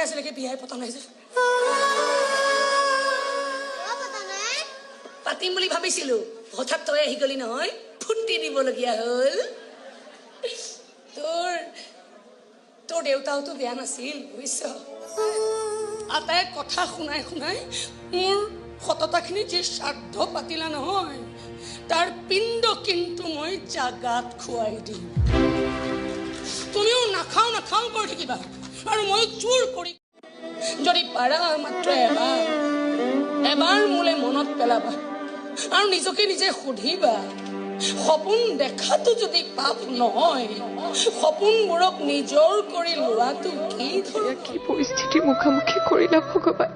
আজিলৈকে বিয়াই পতা নাই যে? পাতিম বুলি ভাবিছিলো, হঠাৎ তই আহি গলি নহয়, ফুটি দিবলগীয়া হ'ল। তোৰ তোৰ দেউতাওতো বেয়া নাছিল, বুজিছ? আটাই কথা শুনাই শুনাই মোৰ সততাখিনি যি শ্ৰাদ্ধ পাতিলা নহয়, তাৰ পিণ্ড কিন্তু মই জাগাত খুৱাই দিম। তুমিও নাখাওঁ নাখাওঁ কৰি থাকিবা আৰু ময়ো জোৰ কৰি। যদি পাৰা মাত্ৰ এবাৰ এবাৰ মোলে মনত পেলাবা আৰু নিজকে নিজে সুধিবা, সপোন দেখাটো যদি পাপ নহয়, সপোনবোৰক নিজৰ কৰি লোৱাটো কি ধৰণৰ কি পৰিস্থিতিৰ মুখামুখি কৰিলা ভগৱান!